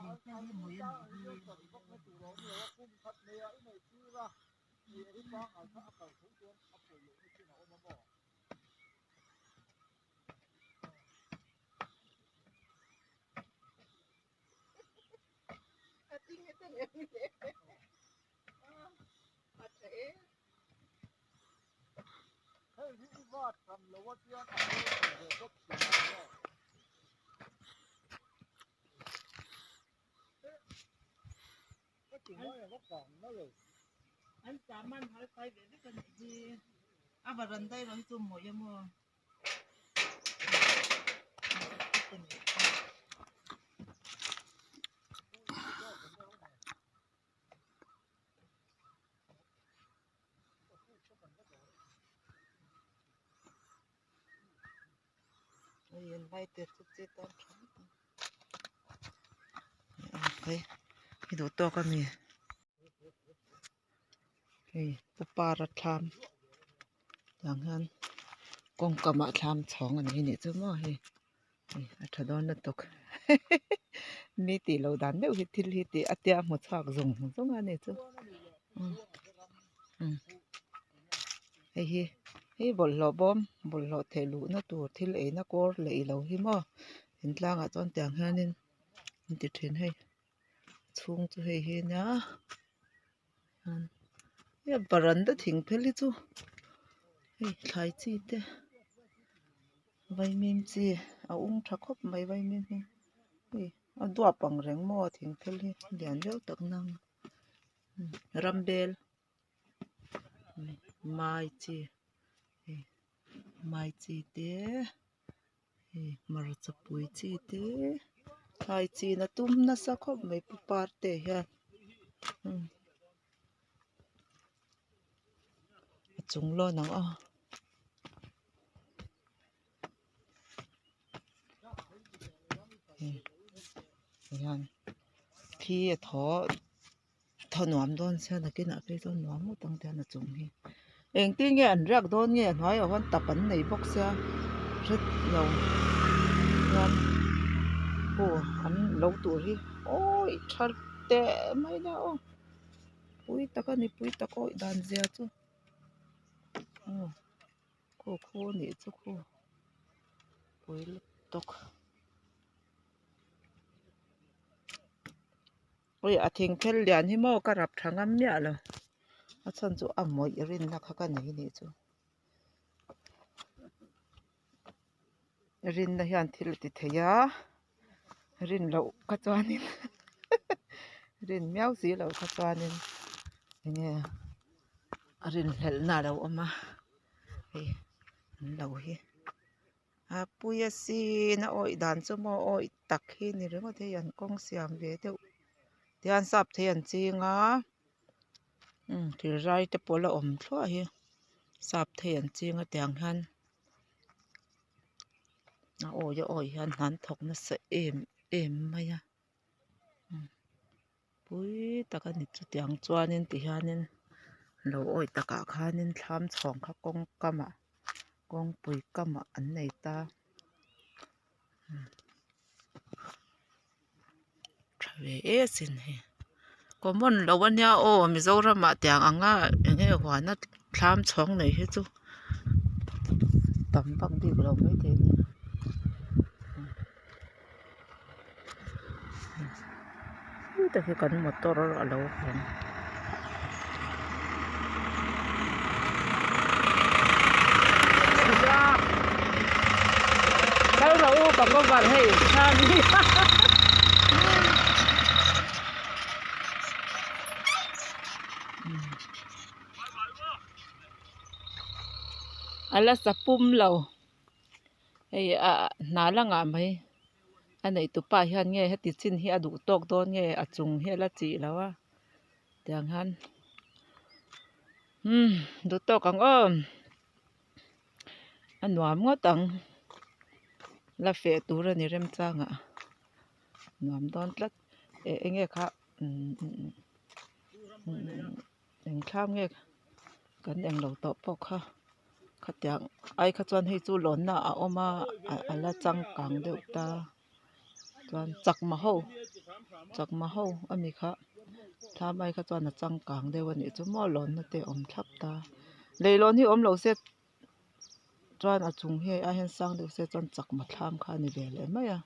A varanda erawh hi chu mawi emaw i duh tawk a mi hei pawpara thlam tiang hian kawngka mah thlam chhawng a ni anih chu maw hei a tha dawn lutuk mi tih loh dan deuh hi thil hi tih a tia hmu chhuak zawng zawng a ni chu hei hi hei bawlhhlawh bawm bawlhhlawh theh luhna tur thil eina kawr leh ilo hi maw in tlangah chuan tiang hianin an ti thin hei chhung chu hei hi nia hei varanda thing phel hi chu hei thlai chi te vaimim chi a ung tha khawp mai vaimim hi hei a duap ang reng maw thing phel hi lian deuh tak nang rambel mai chi hei mai chi te hei hmarcha pui chi te thlai chin a tum nasa khawp mai pu parte hian a chung lawn ang aw. Hian thi a thaw thaw nuam dawn sia nakinah phei chuan nuam ngawt ang tian a chung hi engtin nge an riak dawn nge a hnuaiah huan tap an nei bawk sia hre lo hian aw an lo tur hi awi tha teh mai nia aw pui tak a ni pui tak awih dan zia chu aw. Khaw khaw nih chu khaw pui lutuk ui a thing phel lian hi maw ka rap tha ngam miah lo a chhan chu a mawih rinna kha ka nei anih chu rinna hian thil a ti thei a rin loh kha chuanin rin miau si loh kha chuanin enge a rinhlelhna a lo awm a hei an lo hi a pui a sin a awih dan chu maw awih tak hi ni ringawt hei an kawng siam ve deuh tihian sap thei an ching a thir rai te pawh la awm thluah hi sap thei an ching a tiang hian. A awi a awi hian hna an thawk nasa em em mai a pui tak a ni chutiang chuanin ti hianin lo awi takah khanin thlam chhawng kha kawng kamah kawngpui kamah an nei ta tha ve em asin hei common lo ania aw Mizoramah tiang anga eng nge huana thlam chhawng nei hi chu tam vak bik lo maithei a ni. Heta hi kan motor a lo awm. Kal rawh u ka cover hei a la sa pum lo hei ah hna la ngah mai. A neihtupa hian nge heti chin hi a duh tawk dawn nge a chung hi a la chih lo a tiang hian umm duh tawk ang aw a nuam ngawt ang la feh tur a ni remchang ah nuam dawn tlat eh eng nge kha umm eng thlam nge kan englo tawh pawh kha khatiang ai kha chuan hei chu lawnna a awm a a la changkang deuh ta. Chuan chakma ho chakma ho ami kha thlam ai kha chuan a changkang deuh a nih chu maw lawnna te a awm thlap ta leihlawn hi awm lo se chuan a chung hi hei ai hian sang deuh se chuan chakma thlam kha a ni ve leh mai a.